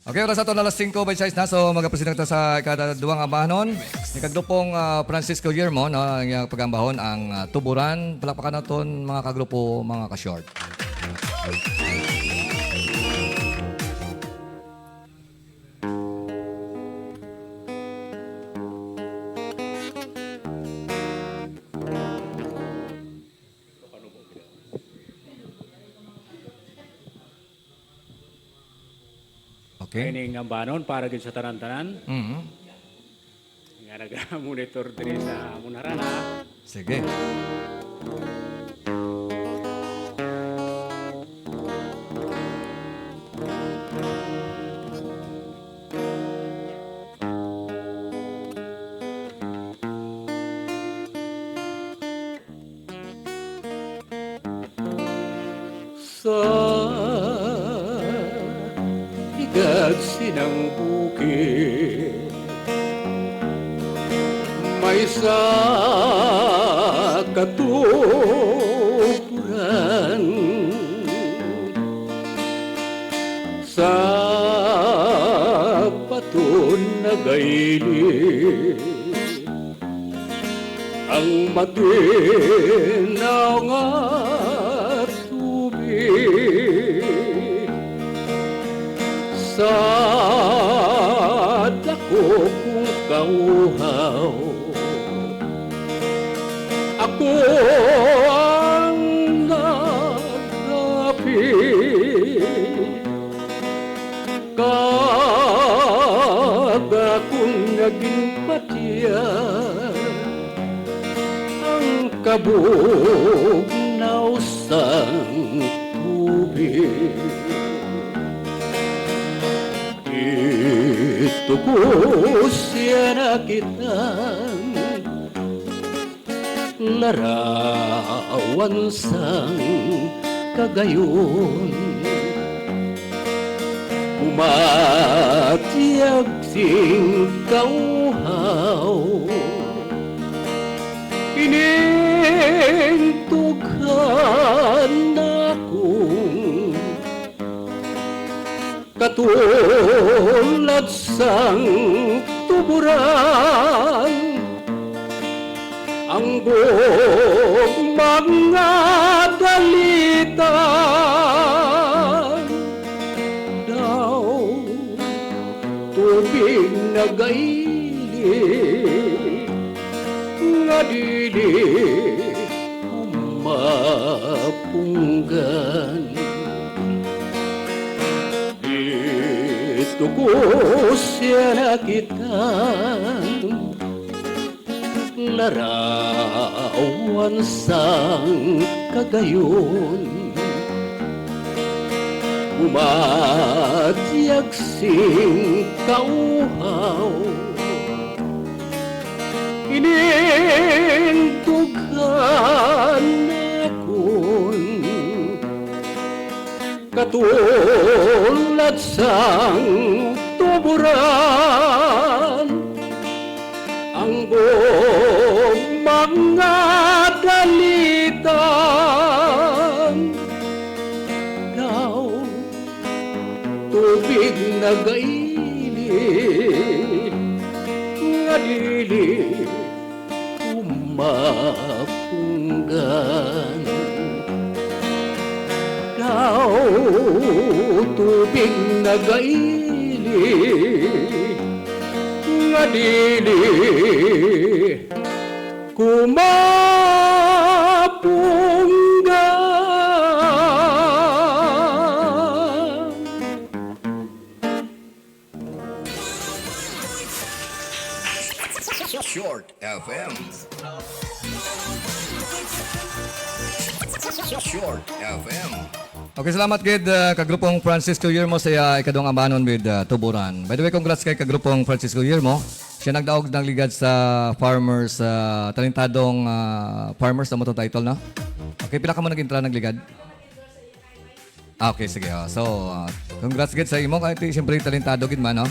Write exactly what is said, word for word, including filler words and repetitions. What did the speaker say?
Okay, oras ato na alas singko twenty-six na. So, magapresenta ta sa ikaduhang ambahanon. Ni kagrupong, ah, Francisco Yermo, no, ang iyang pag-ambahon ang, ah, Tuburan. Palakpakan naton, mga kagrupo, mga ka-short. Okay. Ining ambahanon para gid sa tanan-tanan. Mhm. Nga naga-monitor diri sa amon harana. Sige. Sa higad sinang bukid, may isa ka tuburan. Sa baton nagaili ang matinaw nga tubig. Sa dako kong kauhaw, ako ang nagdapit. Kag akon nga ginpatiyan ang kabugnaw sang tubig. Didto ko siya nakita, larawan sang kagayon, umatyag sing kauhaw. Ining tughan akong katulad sang tuburan. Ang gugma nga dalitan daw tubig nagaili nga dili ko mapunggan. Didto ko siya nakita, larawan sang kagayon, umatyag sing kauhaw. Ining dughan akon katulad sang tuburan, ang gugma nga dalitan daw tubig nagaili nga dili ko mapunggan. Daw tubig nagaili nga dili ko mapunggan. Short F M. Short F M. Okay, salamat gid, ah, kagrupong Francisco Yermo sa iya ikaduhang ambahanon with, ah, Tuburan. By the way, congrats kay kagrupong Francisco Yermo. Siya nagdaog ng ligad sa farmers, ah, talentadong, ah, farmers na mo to title, no? Okay, pila ka mo nag-entra ng ligad? Ah, okay, sige. Oh. So, ah, congrats gid sa imo. Kay ti-, siyempre, talentado gid man, no?